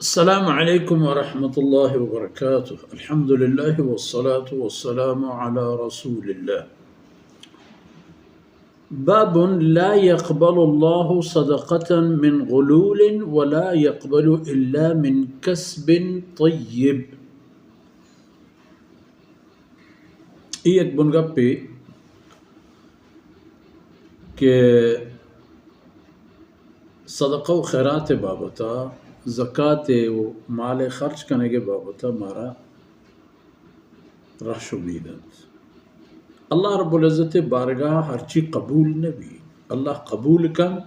السلام عليكم ورحمة الله وبركاته. الحمد لله والصلاة والسلام على رسول الله. باب لا يقبل الله صدقة من غلول ولا يقبل إلا من كسب طيب. اے یک بنگپے کہ صدقہ و خیرات بابتا، زکات و مال خرچ کنگ بابتا مارا رہش امید انت۔ اللہ رب العزت بارگاہ ہرچی قبول نبی، اللہ قبول کن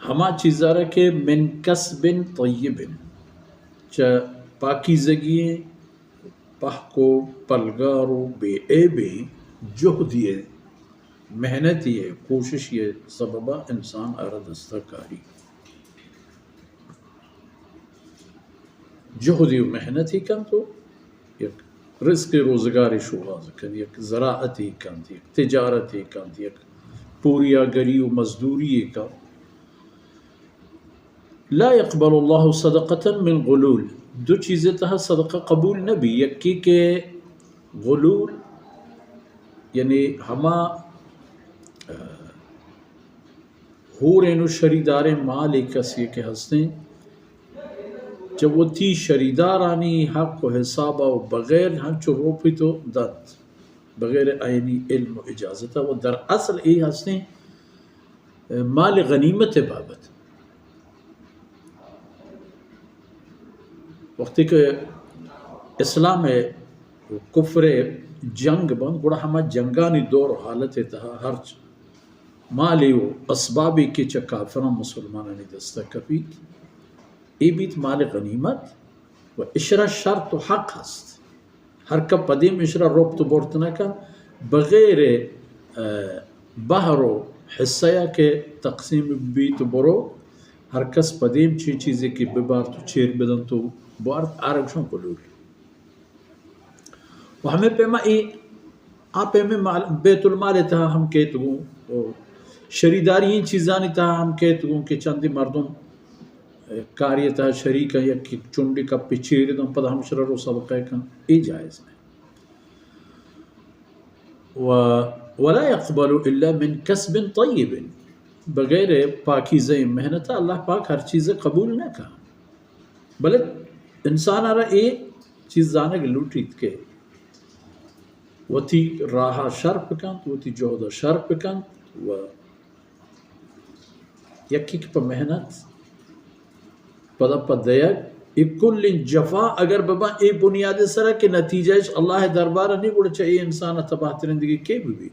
ہما چیزارا کہ من کسب طیب، چہ پاکیزگی، پہک و پلگار و بے عیبیں جہدی، محنتی، کوششی سببا انسان آرا دستا کاری۔ جہدی و محنتی کنت و یک رزق روزگاری شوہاز کنت، یک زراعتی کنت، یک تجارتی کنت، یک پوریاگری و مزدوری کنت۔ لا يقبل الله صدقة من غلول، دو چیز تہا صدقہ قبول نبی، یکی کہ غلول، یعنی ہما، آ، ہورین و شریدارین مالے کسے کہ ہستیں، چہ وتی شریدارانی حق و حسابا و بغیر ہنچو روپی تو دنت، بغیر آیانی علم و اجازتا، و در اصل اے ہستیں مال غنیمت بابت۔ وقتی کہ اسلام و کفر جنگ بنت، گڑا ہما جنگانی دور و حالت تہا ہرچ مالے و اسبابے کہ چہ کافراں مسلمانانی دستا کپیت، اے بیت مال غنیمت و اشرا شرط و حق ہست۔ ہر کس پدیم اشرا ربط و برت نہ کن، بغیر، آ، بہر و حصہ یا کہ تقسیم بیت و برو، ہر کس پدیم چی چیزے کہ ببارت و چیر بدنت و بارت، آرا گوشن غلول۔ و ہمے پیما اے، آ پیمیں مال، بیت المال تہا ہم کیت گوں، و شریداری این چیزانی تہا ہم کیت گوں کہ چندی مردم، اے، کاری تہا شریک ہیں، یک چنڈی کپی چیر دن، پدا ہمشرا رو صدقہ کن، اے جائز نہیں۔ و ولا يقبل الا من كسب طيب، بغیر پاکیزہ محنت اللہ پاک ہر چیز قبول نہ کن۔ بلے انسان را اے چیز زانگ لوٹیت کہ وتی راہ شر بکنت، وتی جہد شر بکنت و یکی کہ پہ محنت پدا پہ دئیگ، اے کلیں جفا اگر بباں اے بنیاد سرا کہ نتیجہ اش اللہ دربار نہیں، گڑا چہ اے انسان تباہ ترین دگہ کے ببی؟